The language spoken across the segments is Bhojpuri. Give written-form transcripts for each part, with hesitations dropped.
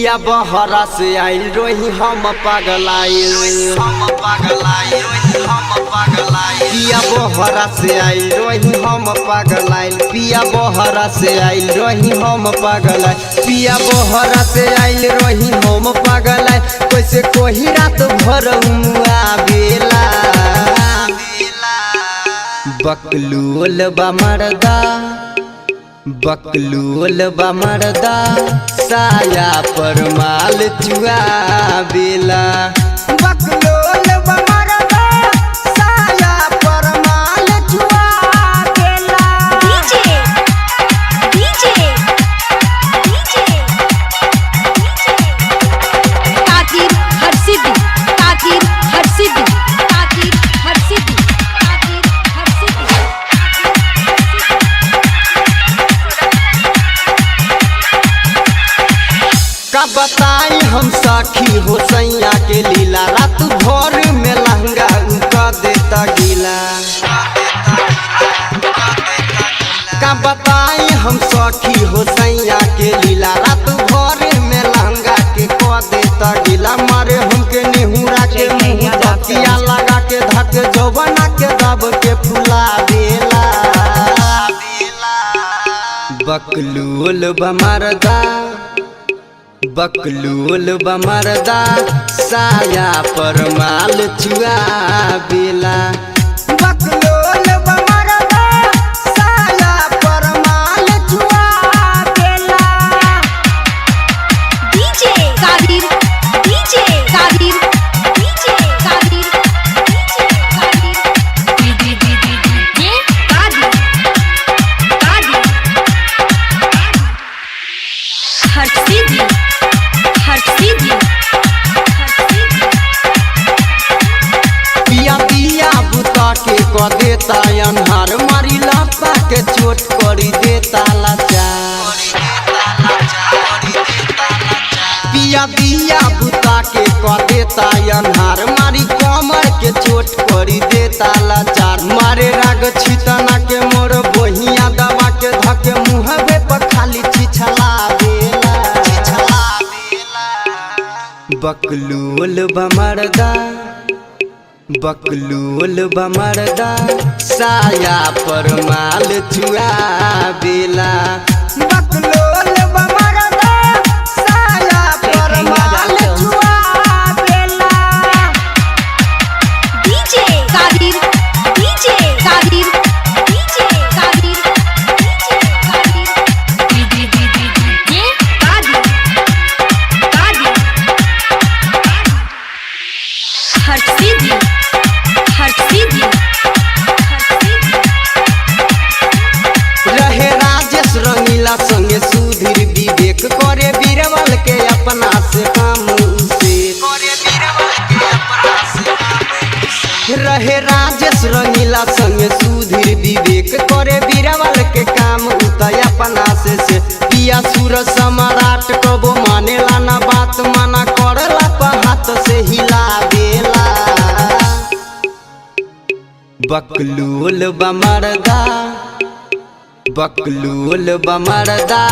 पिया बहरा से आइल रोही हम पागलाइल, पिया बहरा से आइल रोही हम पागलाइल, पिया बहरा से आइल रोही हम पागलाइल, पिया बहरा से आइल रोही हम पागलाइल। कैसे कोही रात भर आवेला, बकलूल बा मरदा, बकलूल बा मरदा, साया पर माल चुआवेला। बकलूल बा मरदा, साया पर माल चुआवेला। DJ DJ DJ DJ Qadir Harsiddhi, Qadir Harsiddhi, Qadir Harsiddhi, Qadir Harsiddhi. का बताई हम सखी हो सैया के लीला, रात भर में लहंगा उका देता गीला। का बताई हम सखी हो सैया के लीला, रात भर में लहंगा के क देता गीला। मारे हमके निहुरा के मुँह तकिया लगा के धक जौबना के दब के फुला देला। बकलूल बमरदा, बकलूल बमरदा, साया पर माल चुआवेला। बकलूल बमरदा, साया पर माल चुआवेला। DJ Qadir, DJ Qadir, DJ Qadir, DJ Qadir, DJ Qadir, Qadir Harsiddhi, Harsiddhi, Harsiddhi. पिया पिया बुता के क देता अन्हार, मारी लपा के चोट करी देता लाचार। पिया दिया बुता के क देता अन्हार, मारी कमर के चोट करी देता लाचार। मारे राग छितना के मोर बोहिया दबा के धके मुहबे पर खाली छिछला देला। बकलूल बमरदा, बकलूल बमरदा, साया पर माल चुआवेला। बकलूल बमरदा, साया पर माल चुआवेला। DJ Qadir, DJ Qadir, DJ Qadir, DJ Qadir, DJ Qadir, Qadir Harsiddhi, Harsiddhi, Harsiddhi. रहे राजेश रंगीला संगे सुधीर विवेक, करे बीरबल के अपना से काम उसे। रहे राजेश रंगीला संगे सुधीर विवेक, करे बीरबल के काम उतय अपना से। पिया सुर सम्राट कबो मानेला ना बात, माना करला पर हाथ से हिला देला। बकलूल बमरदा, बकलूल बमरदा,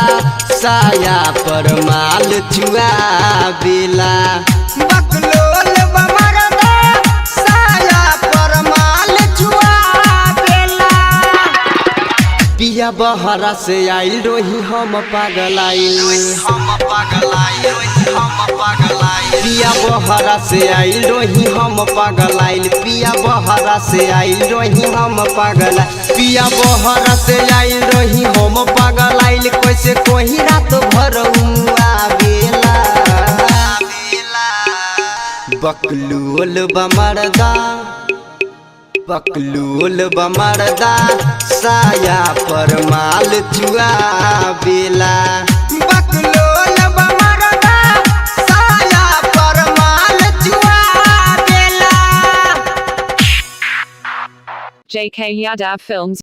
साया पर माल चुआवेला। बकलूल बमरदा, साया पर माल चुआवेला। पिया बहरा से आइल रोही हम पागलाइल, पिया बहरा से आइल रोही हम पागलाइल, पिया बहरा से आइल रोही हम पागलाइल, पिया बहरा से आइल रोही हम पागलाइल। कैसे कोही रात भर आवेला, बकलूल बमरदा, बकलूल बमरदा, साया पर माल चुआवेला। बकलूल बमरदा, साया पर माल चुआवेला। JK Yadav Films.